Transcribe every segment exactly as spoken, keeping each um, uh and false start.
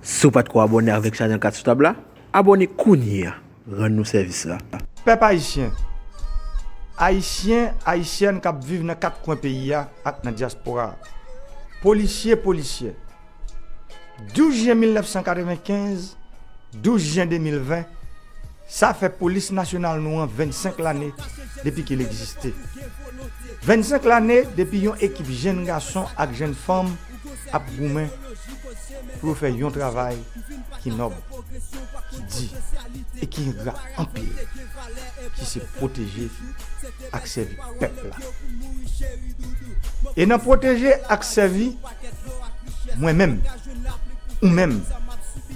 Si w pa t ko abòne avèk chanèl Kat sou tab la, abòne kounye a, rann nou sèvis la. Pèp ayisyen, ayisyen, ayisyèn k ap viv nan kat kwen peyi a ak nan dyaspora a, polisye, polisyè, douz jen mil nèf san katrevenkenz, douz jen de mil ven, sa fè Polis Nasyonal nou an vennsenk lane depi ke l egziste. Vennsenk lane depi yon ekip jenn gason ak jenn fanm ap goumen pou yo fè yon travay ki nòb, ki di e ki engra anpil, ki se pwoteje ak sèvi pèp la. E nan pwoteje ak sèvi, mwen menm, ou menm,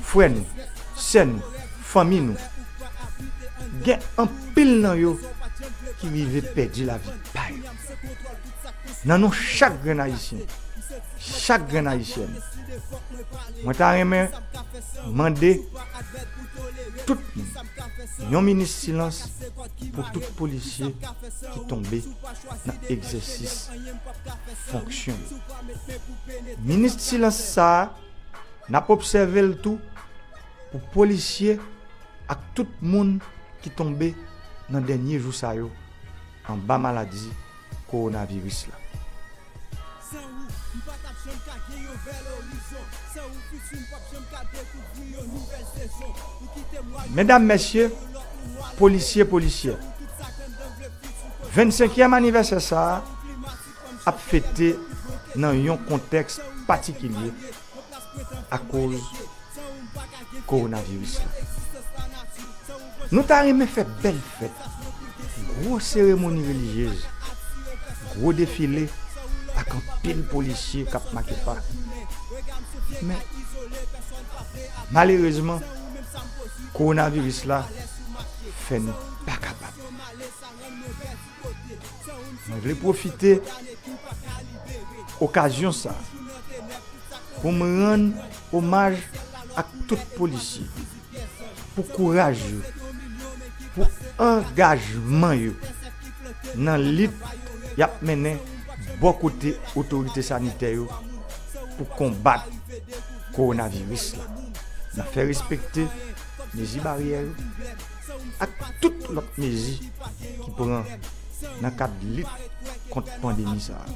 frè nou, sè nou, fanmi nou, gen anpil nan yo ki rive pèdi lavi pa yo. Nan non chak grenn ayisyen, chak grenn ayisyèn, mwen ta renmen mande tout moun yon minit silans pou tout polisye ki tonbe nan egzèsis fonksyon yo. Minit silans sa a, n ap obsève l tou pou polisye ak tout moun ki tonbe nan dènye jou sa yo anba maladi kowonaviris la. Medam, mesye, polisye, polisyè, vennsenkyèm anivèsè sa a ap fete nan yon kontèks patikilye akoz kowonaviris la. Nou ta renmen fè bèl fèt, gwo seremoni relijyez, gwo defile ak anpil polisye k ap make pa. Men, malerezman, kowonaviris la fè nou pa kapab. Mwen vle pwofite okazyon sa a pou m rann omaj ak tout polisye pou kouraj yo, pou angajman yo nan lit y ap mennen bò kote otorite sanitè yo pou konbat kowonaviris la, nan fè respekte mezi baryè yo ak tout lòt mezi ki pran nan kad lit kont pandemi sa a.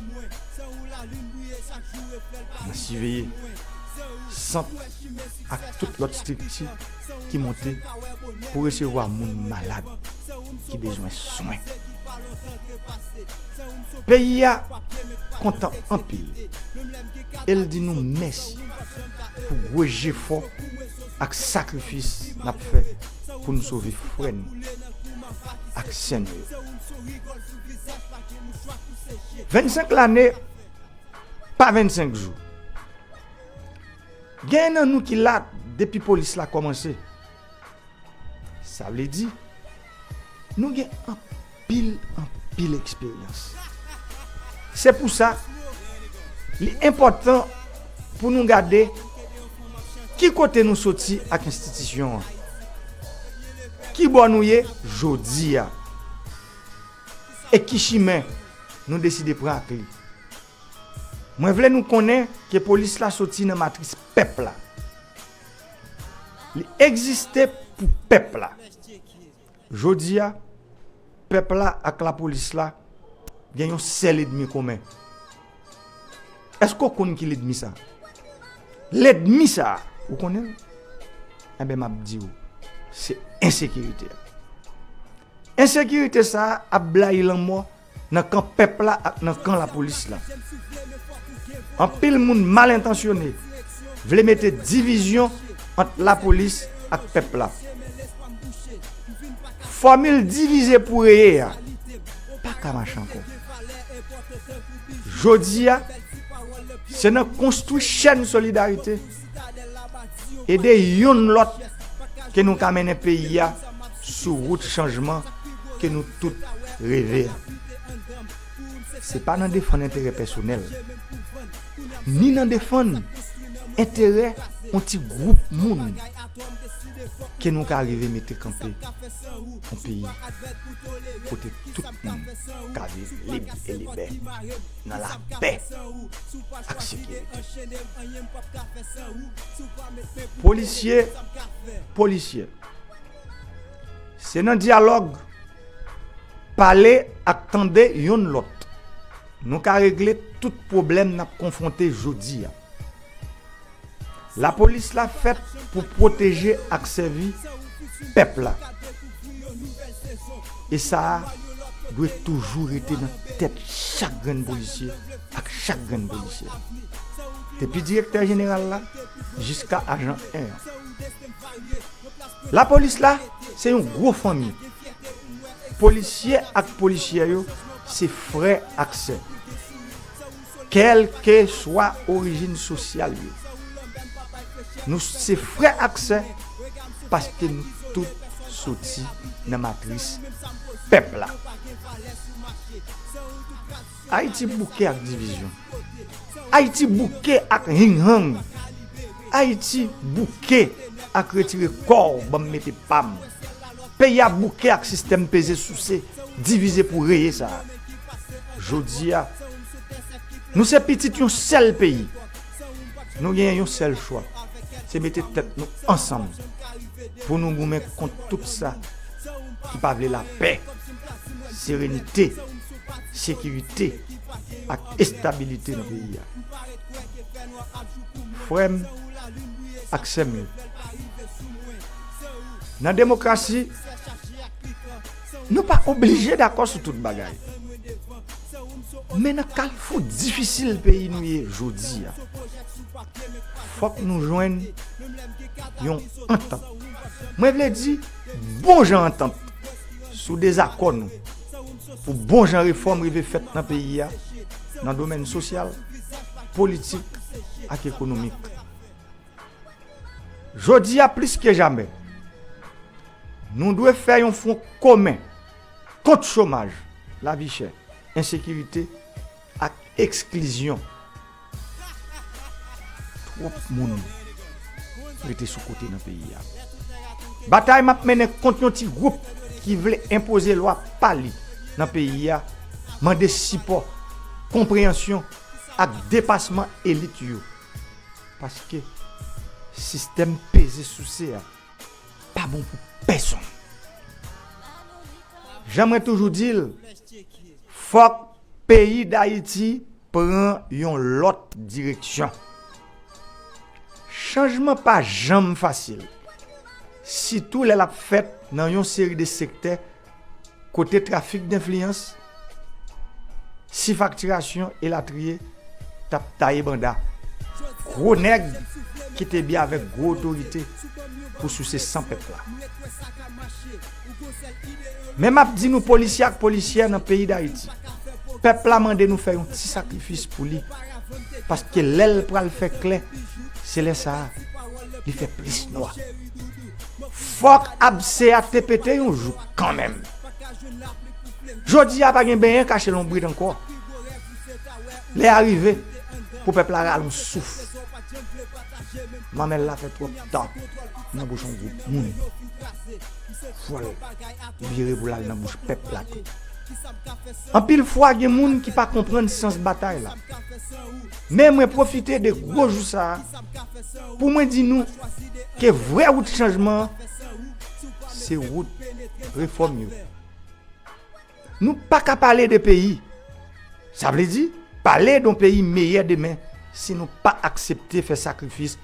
Nan siveye sant ak tout lòt estrikti ki monte pou resevwa moun malad ki bezwen swen. Peyi a kontan anpil e l di nou mèsi pou gwo jefò ak sakrifis n ap fè pou n sove frè nou ak sè nou yo. Vennsenk lane pa vennsenk jou. Gen nan nou ki la depi polis la kòmanse. Sa vle di, nou gen anpil, anpil eksperyans. Se pou sa, li enpòtan pou nou gade ki kote nou soti ak enstitisyon an, ki bò nou ye jodi a, e ki chimen nou deside pran ak li. Mwen vle nou konnen ke polis la soti nan matris pèp la. Li egziste pou pèp la. Jodi a, pèp la ak lapolis la gen yon sèl ènmi komen. Èske w konn ki lènmi sa? Lènmi sa, ou konnen l? Enben, m ap di w, se ensekirite a. Ensekirite sa a ap blayi lanmò nan kan pèp la ak nan kan lapolis la. Anpil moun mal entansyone vle mete divizyon ant lapolis ak pèp la. Fòmil divize pou reye a pa ka mache ankò. Jodi a, se nan konstwi chèn solidarite, ede youn lòt ke nou ka mennen peyi a sou wout chanjman ke nou tout reve a. Se pa nan defann enterè pèsonèl, ni nan defann enterè yon ti gwoup moun ke nou ka rive mete kanpe yon peyi kote tout moun ka viv lib e libè nan lapè ak sekirite. Polisye, polisyè, se nan dyalòg, pale ak tande yonn lòt nou ka regle tout pwoblèm n ap konfwonte jodi a. Lapolis la fèt pou pwoteje ak sèvi pèp la. E sa a dwe toujou rete nan tèt chak grenn polisye ak chak grenn polisyè. Depi direktè jeneral la jiska ajan en an. Lapolis la se yon gwo fanmi. Polisye ak polisyè yo se frè ak sè. Kèlkeswa orijin sosyal yo, nou se frè ak sè paske nou tout soti nan matris pèp la. Ayiti bouke ak divizyon. Ayiti bouke ak hinghang. Ayiti bouke ak retire kò w ban m mete pa m. Peyi a bouke ak sistèm peze souse, divize pou reye sa a. Jodi a, nou se pitit yon sèl peyi. Nou genyen yon sèl chwa, se mete tèt nou ansanm pou nou goumen kont tout sa ki pa vle lapè, serenite, sekirite ak estabilite nan peyi a. Frè m ak sè m yo, nan demokrasi, nou pa oblije dakò sou tout bagay. Men nan kalfou difisil peyi nou ye jodi a, fòk nou jwenn yon antant. Mwen vle di bon jan antant sou dezakò nou, pou bon jan refòm rive fèt nan peyi a, nan domèn sosyal, politik ak ekonomik. Jodi a plis ke jamè, nou dwe fè yon fwon komen kont chomaj, lavi chè, ensekirite ak eksklizyon. Twòp moun rete sou kote nan peyi a. Batay m ap mennen kont yon ti gwoup ki vle enpoze lwa pa li nan peyi a mande sipò, konpreyansyon ak depasman elit yo. Paske sistèm peze souse a pa bon pou pèsonn. Jan mwen toujou di l, fòk peyi Dayiti pran yon lòt direksyon. Chanjman pa janm fasil, sitou lè l ap fèt nan yon seri de sektè kote trafik denfliyans, sifaktirasyon elatriye t ap taye banda gwo nèg ki te byen avèk gwo otorite pou souse san pèp la. Men m ap di nou, polisye ak polisyè nan peyi Dayiti, pèp la mande nou fè yon ti sakrifis pou li, paske lè l pral fè klè, se lè sa a li fè plis nwa. Fòk abse a te pete yon jou kanmenm. Jodi a pa gen benyen kache lonbrit ankò. Lè a rive pou pèp la rale yon souf. Manmèl la fè twòp tan nan bouch yon gwoup moun. Fò l vire pou l al nan bouch pèp la tou. Anpil fwa gen moun ki pa konprann sans batay la. Men mwen pwofite de gwo jou sa a pou mwen di nou ke vrè wout chanjman an se wout refòm yo. Nou pa ka pale de peyi, sa vle di pale de yon peyi meyè demen, si nou pa aksepte fè sakrifis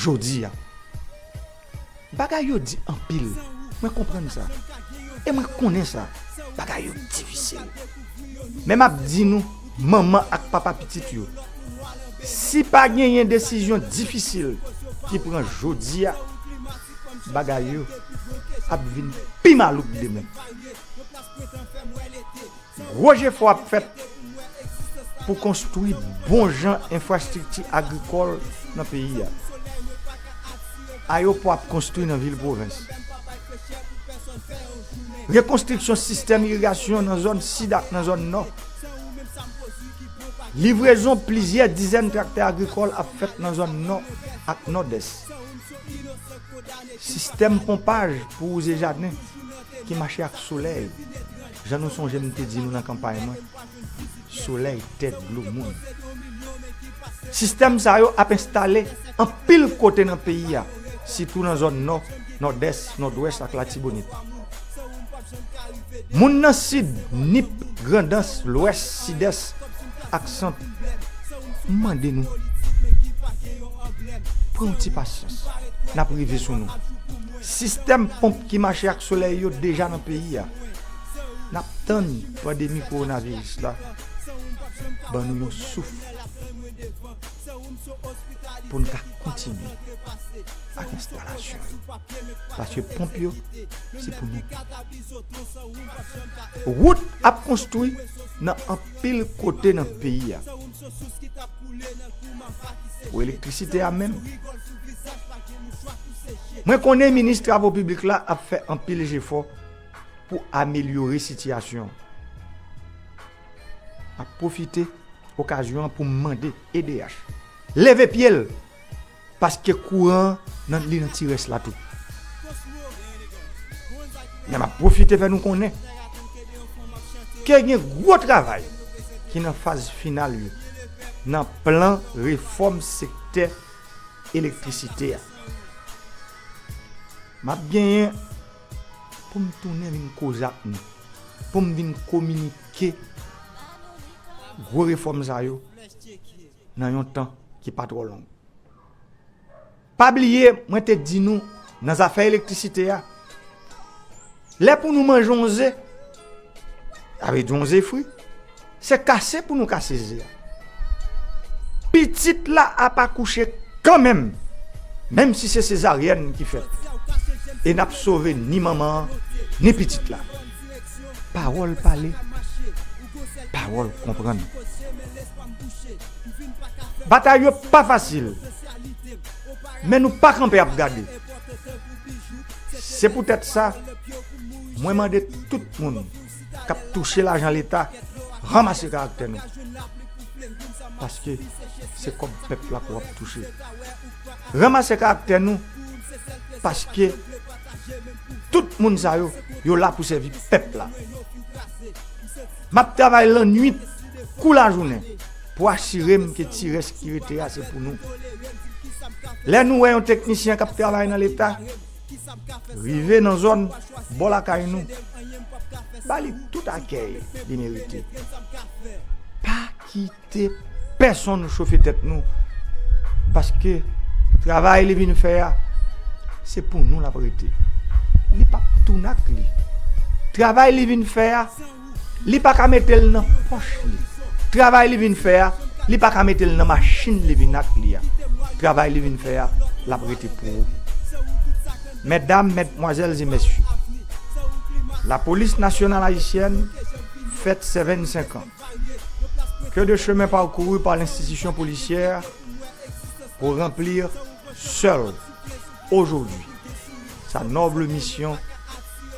jodi a. Bagay yo di anpil, mwen konprann sa. E mwen konnen sa, bagay yo difisil. Men m ap di nou, manman ak papa pitit yo, si pa genyen desizyon difisil ki pran jodi a, bagay yo ap vin pi malouk demen. Gwo jefò ap fèt pou konstwi bon jan enfrastrikti agrikòl nan peyi a. Ayewopò ap konstwi nan vil pwovens. Rekonstriksyon sistèm irigasyon nan zòn sid ak nan zòn nò. Livrezon plizyè dizèn traktè agrikòl ap fèt nan zòn nò ak nòdès. Sistèm ponpaj pou wouze jaden ki mache ak solèy, jan nou sonje m te di nou nan kanpay mwen, solèy tè dlo moun. Sistèm sa yo ap enstale anpil kote nan peyi a, sitou nan zòn Nò, Nòdès, Nòdwès ak Latibonit. Moun nan Sid, Nip, Grandans, Lwès, Sidès ak Sant, m mande nou, pran yon ti pasyans, n ap rive sou nou. Sistèm ponp ki mache ak solèy yo deja nan peyi a. N ap tann pandemi kowonaviris la ban nou yon souf pou n ka kontinye ak enstalasyon yo. Paske ponp yo, se pou nou. Wout ap konstwi nan anpil kote nan peyi a. Pou elektrisite a menm, mwen konnen minis travo piblik la ap fè anpil jefò pou amelyore sitiyasyon an. M ap pwofite okazyon an pou m mande E D H leve pye l, paske kouran an nan, li nan ti rès la tou. Men m ap pwofite fè nou konnen ke gen gwo travay ki nan faz final yo nan plan refòm sektè elektrisite a. M ap genyen pou m tounen vin koze ak nou, pou m vin kominike gwo refòm sa yo nan yon tan ki pa twò long. Pa bliye, mwen te di nou nan zafè elektrisite a, lè pou nou manje yon ze, sa vle di yon ze fri, se kase pou nou kase ze a. Pitit la ap akouche kanmenm, menm si se sezaryèn ki fèt. E n ap sove ni manman an, ni pitit la. Pawòl pale, pawòl konprann. Batay yo pa fasil, men nou pa kanpe ap gade. Se poutèt sa, mwen mande tout moun k ap touche lajan Leta, ranmase karaktè nou. Paske se kòb pèp la ke w ap touche. Ranmase karaktè nou, paske tout moun sa yo, yo la pou sèvi pèp la. M ap travay lannwit kou lajounen pou asire m ke ti rès ki rete a se pou nou. Lè nou wè yon teknisyen k ap travay nan Leta, rive nan zòn bò lakay nou, ba li tout akèy li merite. Pa kite pèsonn chofe tèt nou, paske travay li vin fè a, se pou nou l ap rete. Li p ap tounen ak li. Travay li vin fè a, li pa ka mete l nan pòch li. Travay li vin fè a, li pa ka mete l nan machin li vin ak li a. Travay li vin fè a, l ap rete pou ou. Medam, medmwazèl e mesye, Lapolis Nasyonal Ayisyèn fèt ses vingt-cinq ans. Que de chemin parcouru par l'institution policière pour remplir seule, aujourd'hui, sa noble mission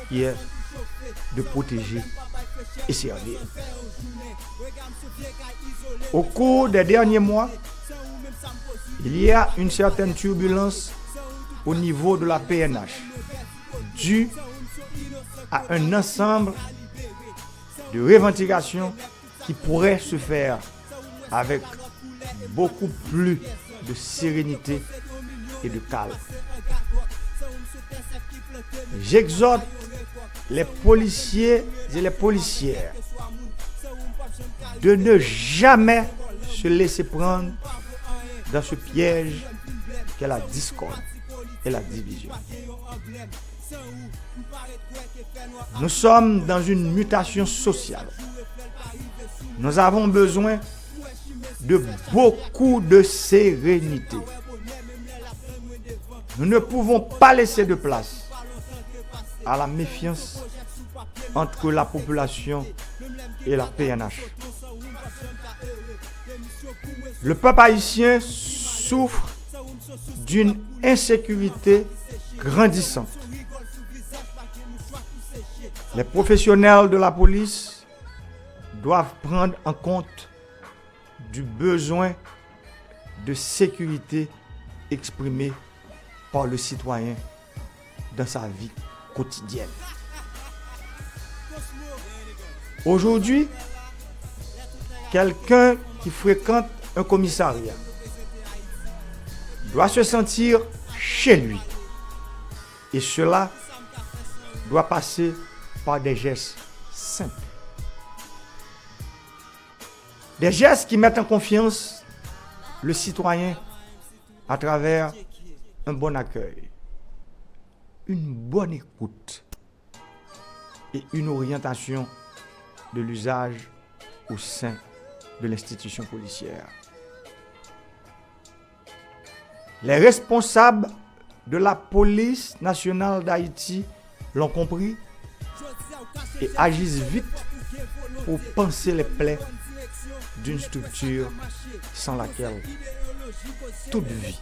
qui est de protéger et servir. Au cours des derniers mois, il y a une certaine turbulence au niveau de la P N H, due à un ensemble de revendications qui pourraient se faire avec beaucoup plus de sérénité et de calme. J'exhorte les policiers et les policières de ne jamais se laisser prendre dans ce piège qu'est la discorde et la division. Nous sommes dans une mutation sociale. Nous avons besoin de beaucoup de sérénité. Nous ne pouvons pas laisser de place à la méfiance entre la population et la P N H. Le peuple haïtien souffre d'une insécurité grandissante. Les professionnels de la police doivent prendre en compte du besoin de sécurité exprimé par le citoyen dans sa vie quotidienne. Aujourd'hui, quelqu'un qui fréquente un commissariat doit se sentir chez lui. Et cela doit passer par des gestes simples. Des gestes qui mettent en confiance le citoyen à travers un bon accueil, une bonne écoute et une orientation de l'usage au sein de l'institution policière. Les responsables de la Police Nationale d'Haïti l'ont compris et agissent vite pour panser les plaies d'une structure sans laquelle toute vie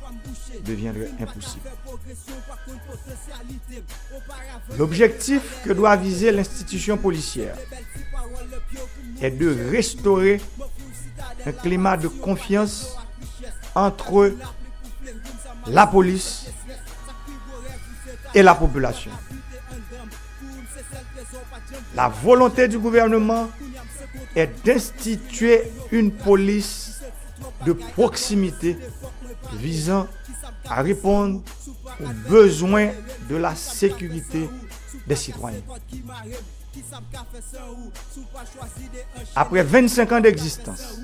deviendrait impossible. L'objectif que doit viser l'institution policière est de restaurer un climat de confiance entre la police et la population. La volonté du gouvernement est d'instituer une police de proximité visant à répondre aux besoins de la sécurité des citoyens. Après vingt-cinq ans d'existence,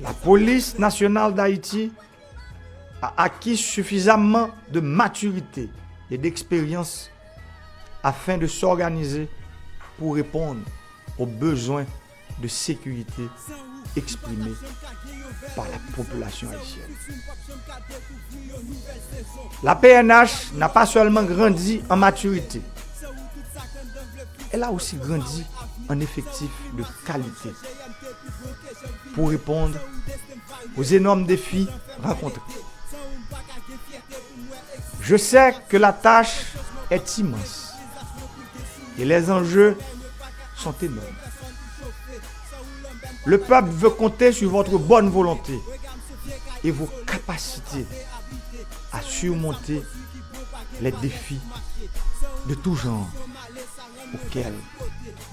la Police Nationale d'Haïti a acquis suffisamment de maturité et d'expérience afin de s'organiser pour répondre aux besoins de sécurité exprimés par la population haïtienne. La P N H n'a pas seulement grandi en maturité, elle a aussi grandi en effectif de qualité pour répondre aux énormes défis rencontrés. Je sais que la tâche est immense et les enjeux sont énormes. Le peuple veut compter sur votre bonne volonté et vos capacités à surmonter les défis de tout genre auxquels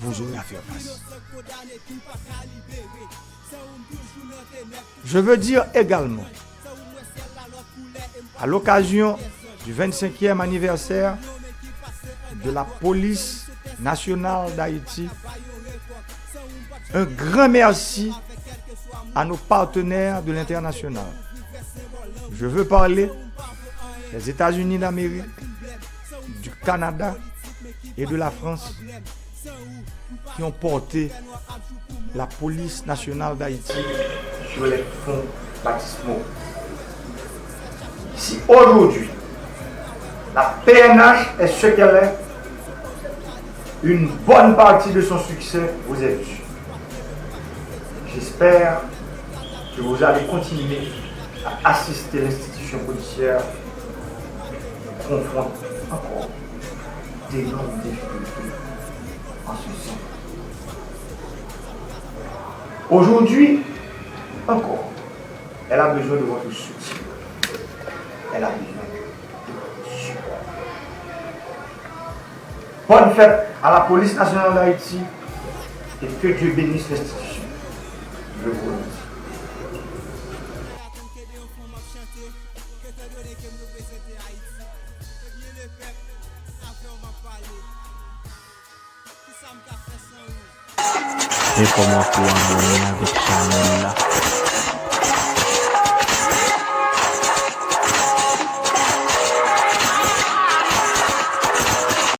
vous aurez à faire face. Je veux dire également, à l'occasion du vingt-cinquième anniversaire de la Police Nationale d'Haïti, un grand merci à nos partenaires de l'international. Je veux parler des États-Unis d'Amérique, du Canada et de la France qui ont porté la Police Nationale d'Haïti sur les fonds baptismaux. Si aujourd'hui la P N H est ce qu'elle est, une bonne partie de son succès vous est due. J'espère que vous allez continuer à assister l'institution policière qui confronte encore d'énormes difficultés en ce sens. Aujourd'hui encore, elle a besoin de votre soutien. Elle a besoin de votre support. Bonne fête à la Police Nationale d'Haïti et que Dieu bénisse l'institution. Je vous remercie. Enfoman pou abòne avèk chanèl la.